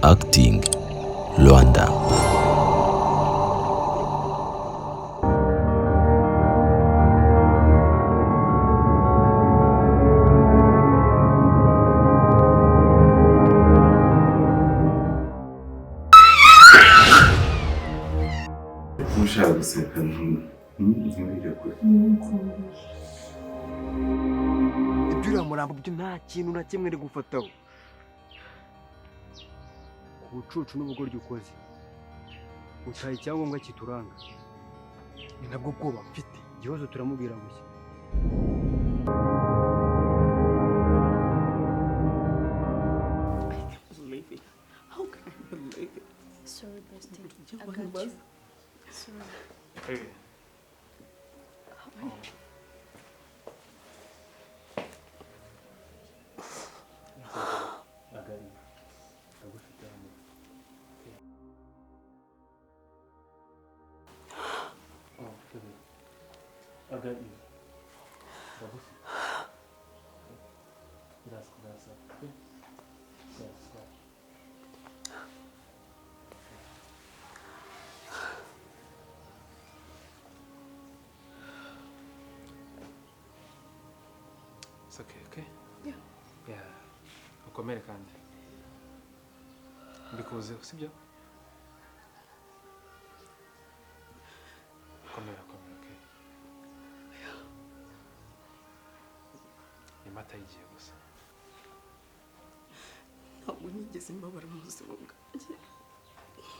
Acting Rwanda. Ushaka guseka ntibijya kure. Ibyo uriya murambo byo nta kintu na kimwe uri gufataho ku bucucu n'ubugoryi ukoze, utaye icyangombwa kituranga. Ni nabwo bwoba mfite. Igihozo turamubwira gushya. I can't believe it. How can I believe it? Sorry, bestie. I got you. Sorry. Hey. Oh, baby. I got you. Ndagufite. Ndaza, ndaza. Okay? Yes, go. It's okay, okay? Yeah. Yeah. Ukomere kandi. Mbikuzeho, sibyo? Komera, komera, okay? Ni mata y'igihe gusa. Ntabwo nigeze mbabara mu buzima bwanjye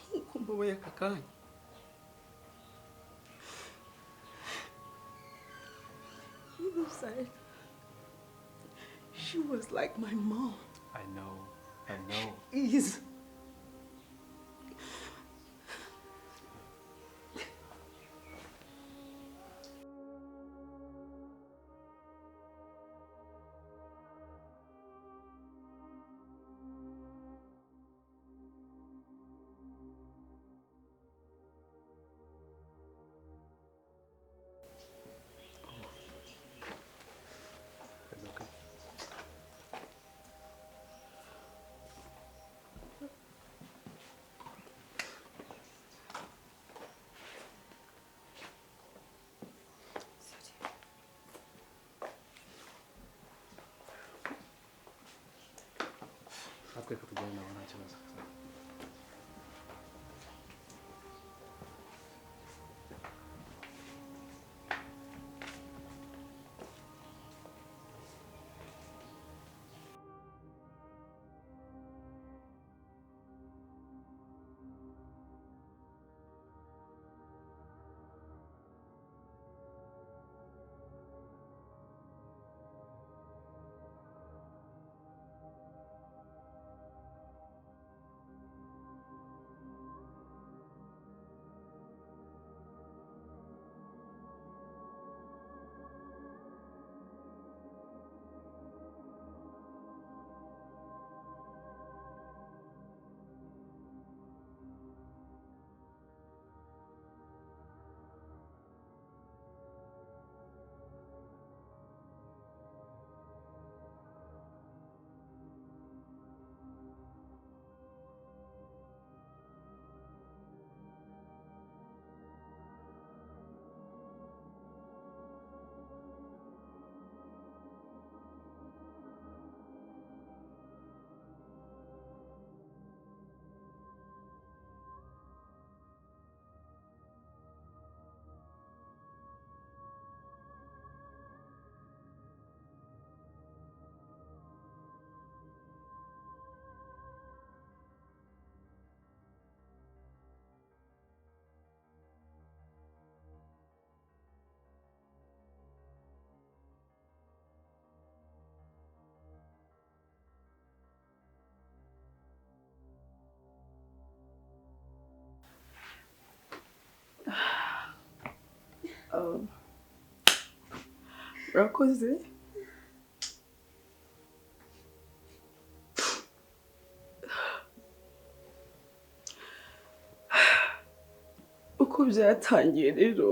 nkuko mbabaye aka kanya. You know, Sarah, she was like my mom. I know, I know. Is. It's okay. Natwe reka tujyane nabo nta kibazo. Urakoze. Uko byatangiye rero,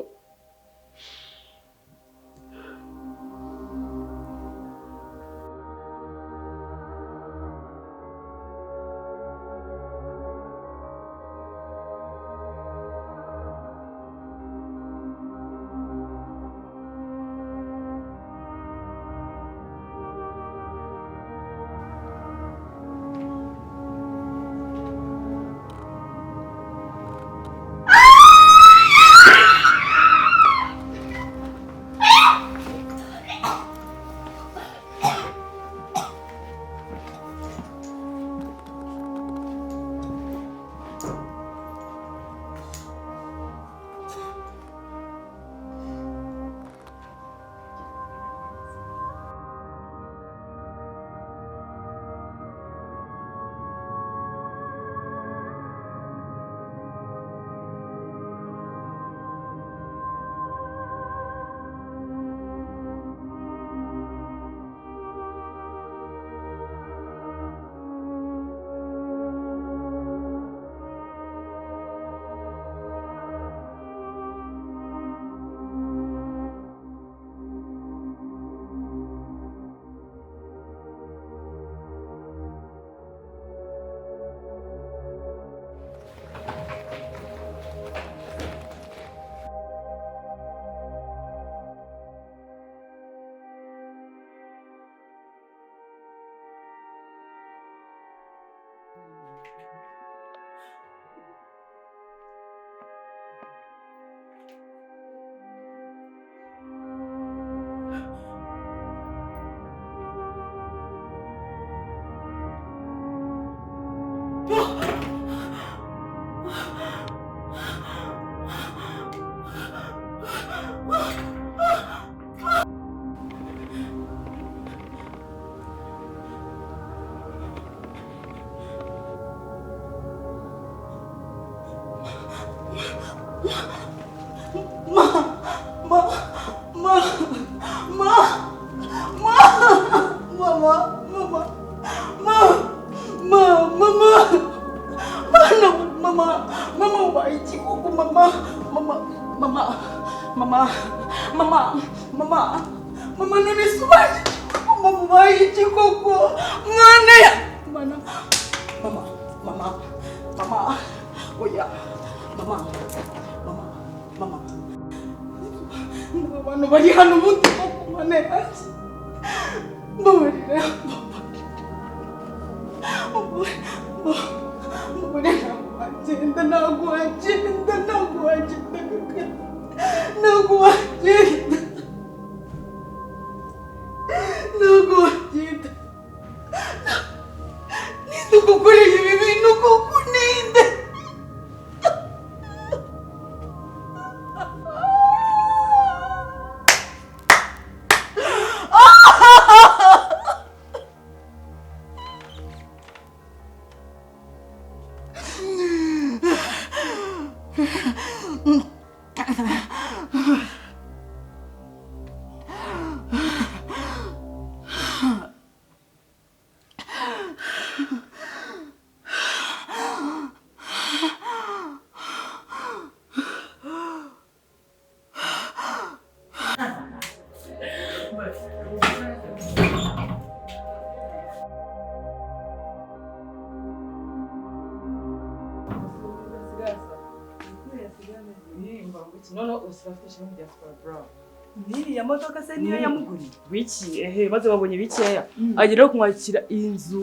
Niriya modoka se niyo yamuguriye wiki ehe maze babonye bikeya agera kumwakira inzu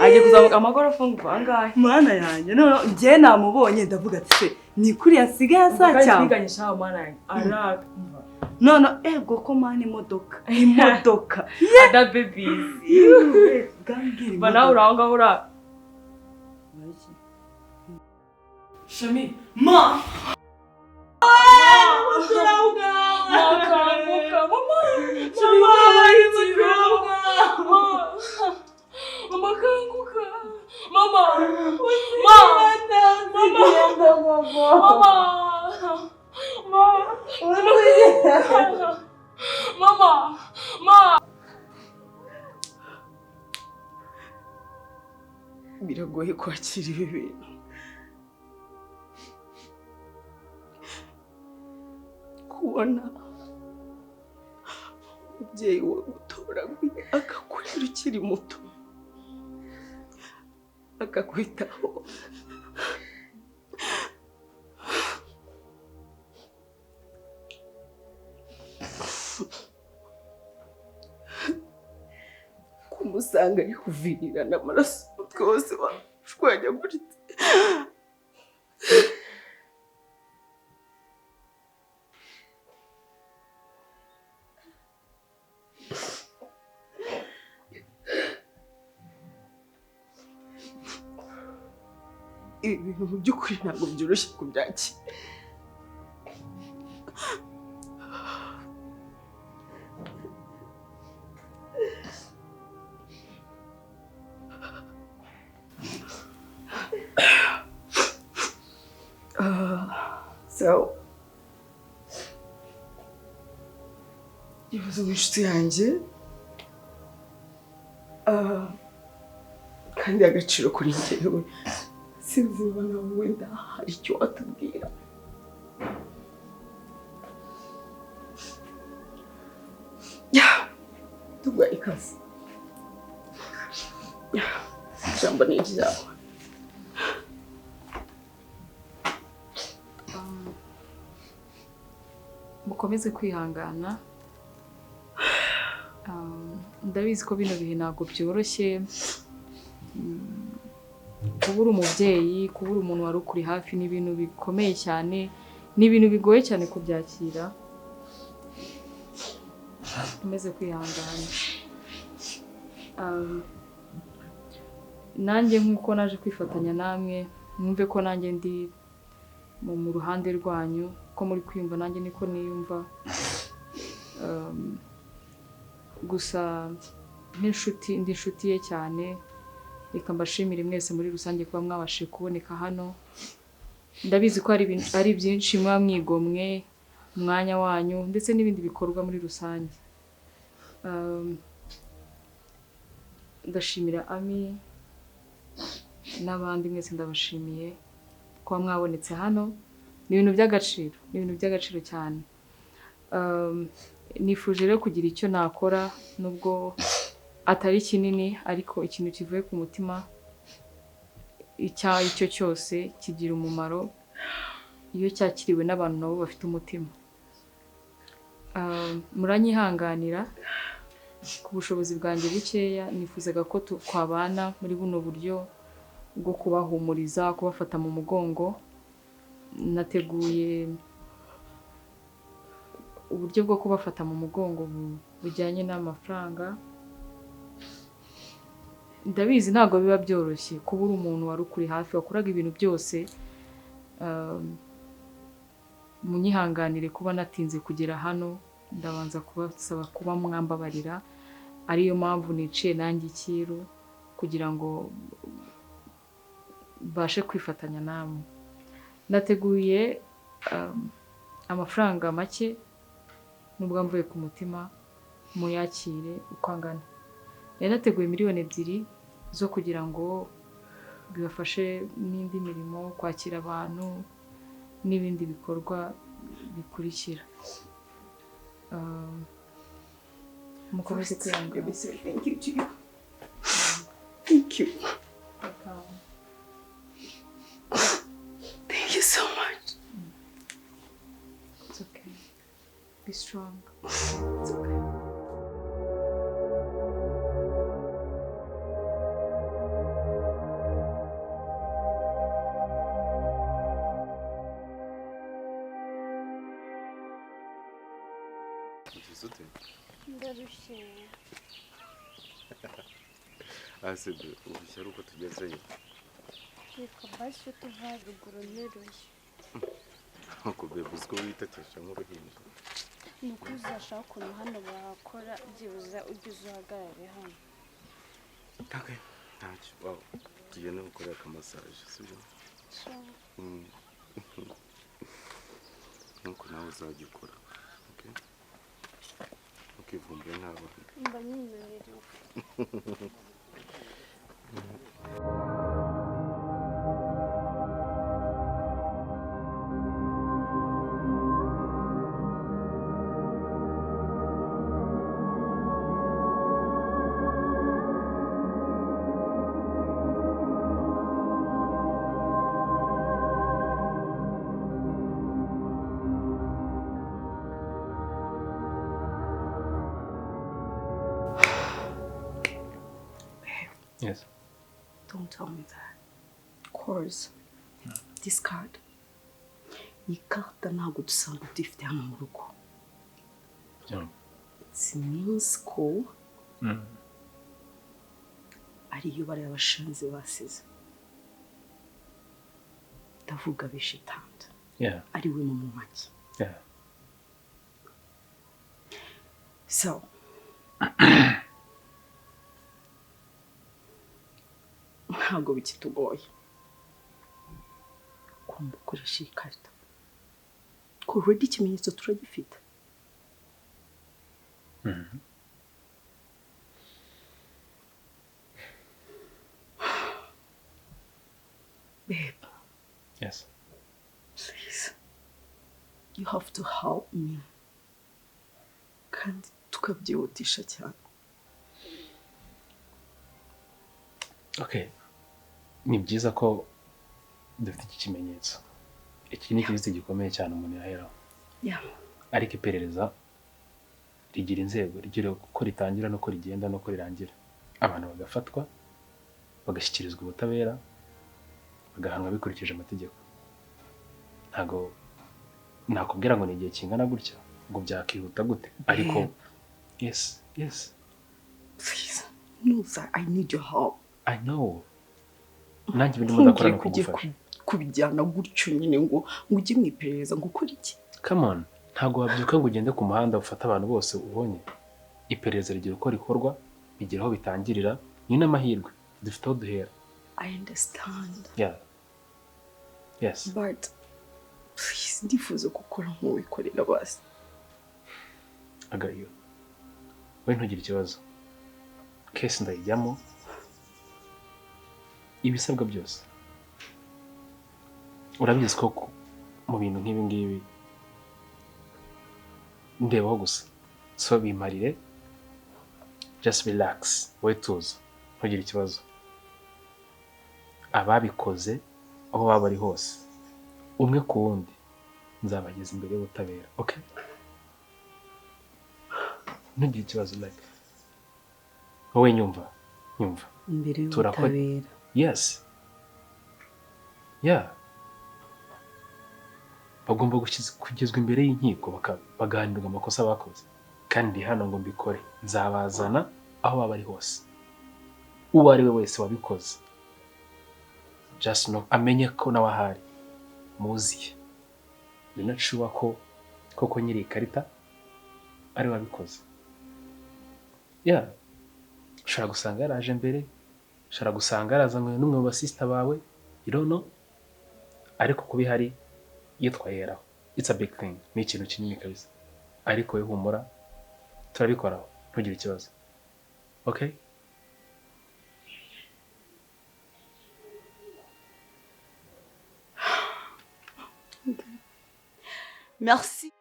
agiye kuzamuka amagorofa ngo angahe mana yanjye none njye namubonye ndavuga ati se ni kuriya nsigaye asa cyane twiganye shaho mana yanjye araka none ego ko mana imodoka imodoka ada babies bana uraho ngaho ura Shami ma Biragoye kwakira ibi bintu. Kubona umubyeyi wagutoraguye akakurera ukiri muto akakwitaho kumusanga ari kuvirirana amaraso umutwe wose washwanyaguritse. Ibi bintu mu by'ukuri ntabwo byoroshye kubyakira. So, ibibazo n'inshuti yanjye kandi agaciro kuri njyewe. Sinzi niba nawe wenda hari icyo watubwira. Tuguha ikaze. Ijambo ni iryawe. Mukomeze kwihangana. Ndabizi ko bino bihe ntabwo byoroshye. Kubura umubyeyi, kubura umuntu wari ukuri hafi ni ibintu bikomeye cyane, ni ibintu bigoye cyane kubyakira. Mukomeze kwihangana. Nanjye nk'uko naje kwifatanya namwe, mwumve ko nanjye ndi mu ruhande rwanyu, ko muri kwiyumva nanjye niko niyumva. Gusa nk'inshuti, ndi inshuti ye cyane. Reka mbashimire mwese muri rusange kuba mwabashije kuboneka hano. Ndabizi ko ari byinshi muba mwigomwe umwanya wanyu ndetse n'ibindi bikorwa muri rusange. Ndashimira Ami n'abandi mwese, ndabashimiye kuba mwabonetse hano. Ni ibintu by'agaciro, ni ibintu by'agaciro cyane. Nifuje rero kugira icyo nakora nubwo atari kinini, ariko ikintu kivuye ku mutima icyo cyose kigira umumaro iyo cyakiriwe n'abantu nabo bafite umutima. Muranyihanganira ku bushobozi bwanjye bukeya, nifuzaga ko twabana muri buno buryo bwo kubahumuriza, kubafata mu mugongo. Nateguye uburyo bwo kubafata mu mugongo bujyanye n'amafaranga. Ndabizi ntabwo biba byoroshye kubura umuntu wari ukuri hafi wakoraga ibintu byose. Munyihanganire kuba natinze kugera hano, ndabanza kubasaba kuba mwambabarira. Ariyo mpamvu niciye nanjye ikiru kugira ngo mbashe kwifatanya namwe. Nateguye amafaranga make nubwo mvuye ku mutima, muyakire uko angana. Nari nateguye 2 miliyoni zo kugira ngo bibafashe n'indi mirimo, kwakira abantu n'ibindi bikorwa bikurikira. Mukomeze kwihangana. Thank you to you. Thank you. Thank you so much. It's okay. Be strong. It's okay. Ute? Ndarushye. Ase urushya ari uko tugezeyo. Reka basi tuva ruguru nteruye. Nkuko bebe uzi ko witetesha nk'uruhinja. Ni ukuri uzashaka ukuntu hano bahakora, byibuze ujye uza uhagarare hano. Okay, ntacyo. Wow, tugende gukorera akamassage, sibyo? Sawa. Nkuko nawe uzajya ukora. Okay? Ukivumbura nk'abana. Mba nyinaniriwe. Yes. Don't tell me that. 'Cause this card, iyi karita ntabwo dusanzwe tuyifite hano mu rugo. It means ko ariyo bariya bashinze basize. Ndavuga bishe tante. Ari we mama wanjye. So, ntabwo bikitugoye kumva ukoresha iyi karita, ko already ikimenyetso turagifite. Babe. Yes. Please, you have to help me, kandi tukabyihutisha cyane. Okay. Ni byiza ko dufite iki kimenyetso. Iki ni ikimenyetso gikomeye cyane umuntu yaheraho. Ariko iperereza rigira inzego, rigira uko ritangira n'uko rigenda n'uko rirangira. Abantu bagafatwa, bagashyikirizwa ubutabera, bagahanwa bikurikije amategeko. Ntago nakubwira ngo ni igihe kingana gutya, ngo byakihuta gute, ariko yes, yes. Please, know that I need your help. I know. Nanjye ibindi ndakora Ntumbwire ni ko ugiye ukugufasha. kubijyana gutyo nyine ngo ujye mu iperereza ngo ukore iki? Come on, ntabwo wabyuka ngo ugende ku muhanda ufate abantu bose ubonye. Iperereza rigira uko rikorwa, bigira aho bitangirira, ni n'amahirwe dufite aho duhera. I understand. Yeah. Yes. But please, ndifuza gukora nk'uwikorera basi. I got you. We ntugire ikibazo. Case ndayijyamo, ibisabwa byose. Urabizi ko mu bintu nk'ibi ngibi ndebaho gusa. So bimarire, just relax, wowe tuza, ntugire ikibazo. Ababikoze aho baba bari hose, umwe ku wundi, nzabageza imbere y'ubutabera. Okay? Ntugire ikibazo, like wowe nyumva, nyumva. Imbere Turakora. y'ubutabera. Yes. Yeah. Bagomba kugezwa imbere y'inkiko bagahanirwa amakosa bakoze. Kandi ndi hano ngo mbikore. Nzabazana aho baba bari hose. Uwo ari we wese wabikoze, just know, amenye ko nawe ahari muziye. Ndi not sure ko koko nyiri ikarita ari we wabikoze. Yeah. Ushobora gusanga yaraje mbere, ushobora gusanga yarazanywe n'umwe mu basista bawe, you don't know. Ariko kuba ihari iyo twayeraho, it's a big thing, ni ikintu kinini kabisa. Ariko we humura, turabikoraho, ntugire ikibazo. Okay? Merci.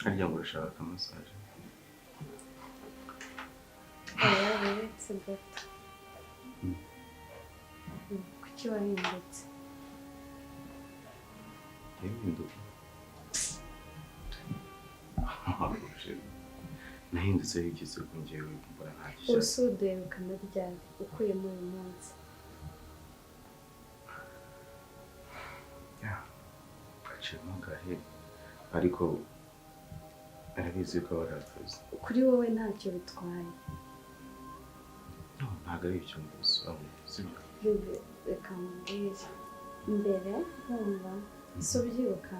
Harya ngo urashaka massage? Oya, uretse gato. Kuki wahindutse? Nahindutse. Nahindutse bigeze ku njyewe mbona nta gishya. Usuduherukana ryari ukuyemo uyu munsi? Gaciyemo gahe, ariko arabizi ko aba ari akazi. Kuri wowe ntacyo bitwaye. No, ntabwo ari ibyo ngusobanuriye, sibyo? Bebe, reka nkubwire. Mbere wumva si ubyibuka,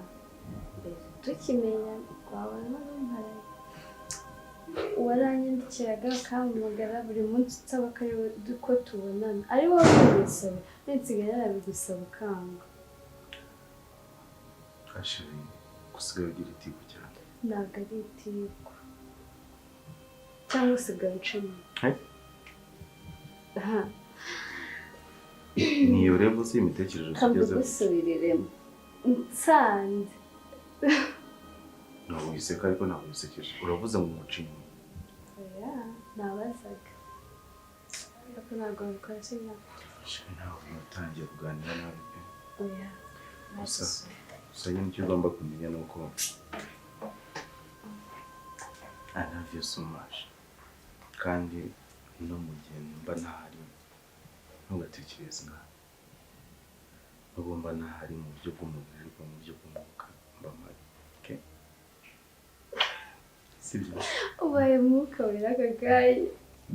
mbere tukimenya wabona n'umparaye, waranyandikiraga ukampamagara buri munsi unsaba ko ari ko tubonana, ari wowe ubisaba, nsigaye narabigusaba ukanga. Ashiri, gusigaye ugira itiku cyane. Ntabwo ari itiku, cyangwa usigaye uca inyuma. Hey? Niyo level si imitekerereze ugezeho. Kambugusubiriremo nsanze. Ntabwo wiseka, ariko ntabwo wisekeje. Uravuze ngo umuca inyuma. Oya, nabazaga, ariko ntabwo wabikora, sibyo? Ashiri, nawe utangiye kuganira nabi pe. Oya. Gusa gusa nyine icyo ugomba kumenya ni uko I love you so much. Kandi no mu gihe mba ntahari, ntugatekereze nabi. Nubwo mba ntahari mu buryo bw'umubiri, ariko mu buryo bw'umwuka mba mpari. Okay? Sibyo? Ubaye umwuka wera kagaye.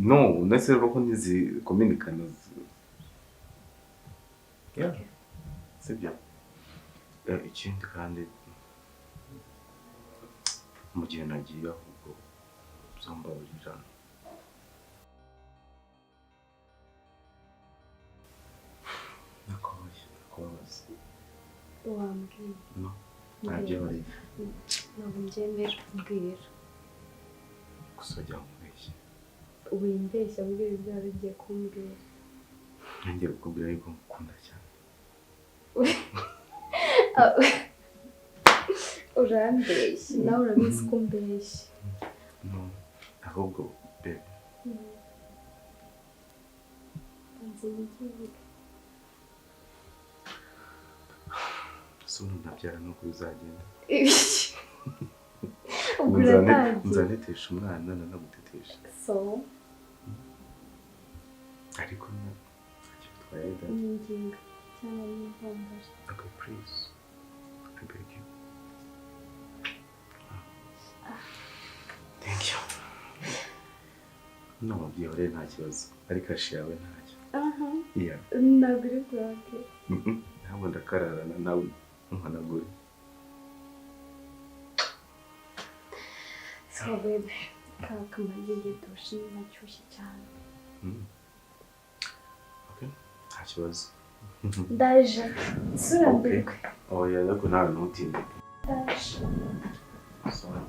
No, ndetse rero ko ntizikominikana. Yeah. Sibyo? Ikindi kandi mu gihe nagiye ahubwo uzambabarira. Nakubabaye, nakubabaza. Wambwiye. No, ntabyihoreye. Ntabwo mbyemera, mbwira. Gusa wagira ngo nkubeshye. Wimbeshya, mbwira ibyo wari ugiye kumbwira. Ngiye kukubwira yuko ngukunda cyane. Urambeshya, nawe urabizi ko umbeshya. No, ahubwo babe, Nzi ngiye. si ubu ntabyara nuko bizagenda. Ubwo uratangiye. Nzanetesha umwana nanagutetesha. So, Ariko ntacyo bitwaye da. ni ingingo cyangwa ni ingombajwi. Okay, please. I beg you. Thank you. No, byihorere nta kibazo. Ariko ashi yawe ntacyo. Aha. Yeah. Ntabwo uri burake. Ntabwo ndakararana nawe ntuhanagure. So baby, kamaze igihe dushe nashyushye cyane. Okay, nta kibazo. Ndaje. Surambirwe. Oya, ariko nawe ntutinde. Ndaje. Sorry.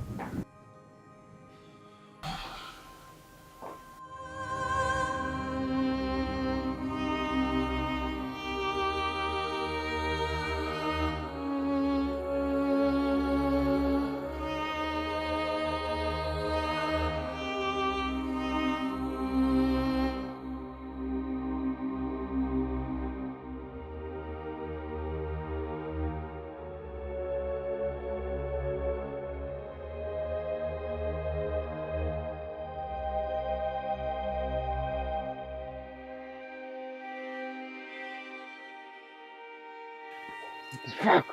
Fuck!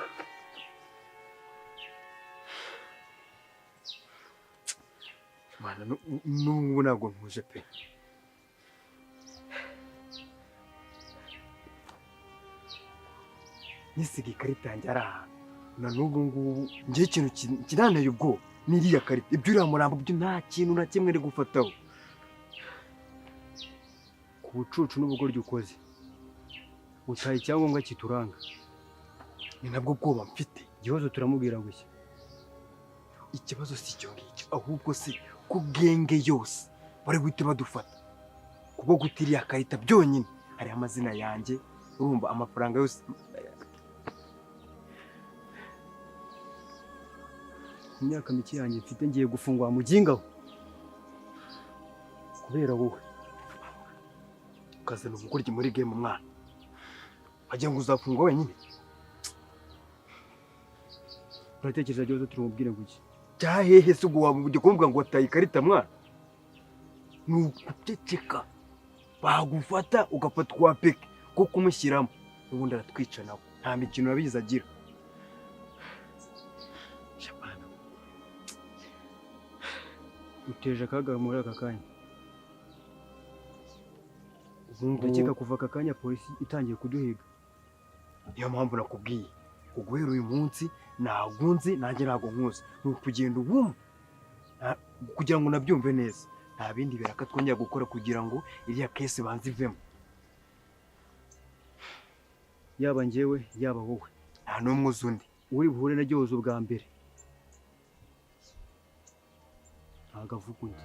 Mana, n'ubu ntabwo ntuje pe. Nisiga ikarita yanjye ari ahantu na n'ubu ngubu njye ikintu kinanteye ubwoba ni iriya karita. Ibyo uriya murambo byo nta kintu na kimwe ari gufataho. Ku bucucu n'ubugoryi ukoze, utaye icyangombwa kituranga. Ni nabwo bwoba mfite. Igihozo turamubwira gushya. Ikibazo si icyo ngicyo, ahubwo si ku bwenge yose bari guhita badufata kubwo gutiriya karita byonyine. Hari amazina yanjye, urumva amafaranga yose. Imyaka mike yanjye mfite ngiye gufungwa mugingaho kubera wowe. Ukazana ubugoryi muri game mwana, wagira ngo uzafungwa wenyine. Uratekereza Gihozo turamubwire guki? Cyahehe se ubwo waba ujya kumubwira ngo wataye ikarita mwana? Ni uguceceka, bagufata ugafatwa peke ko kumushyiramo, ubundi aratwica nawe. Nta mikino yabizi agira. Shabana, uteje akaga muri aka kanya. Ndakeka kuva aka kanya polisi itangiye kuduhiga. Niyo mpamvu nakubwiye uguhera uyu munsi ntabwo nzi nanjye ntabwo nkuzi, ni ukugenda ubumwe kugira ngo nabyumve neza. Nta bindi biraka twongera gukora kugira ngo iriya kesi banze ivemo. Yaba njyewe yaba wowe, nta n'umwe uzi undi. Uri buhure na Gihozo bwa mbere ntabwo avuga undi.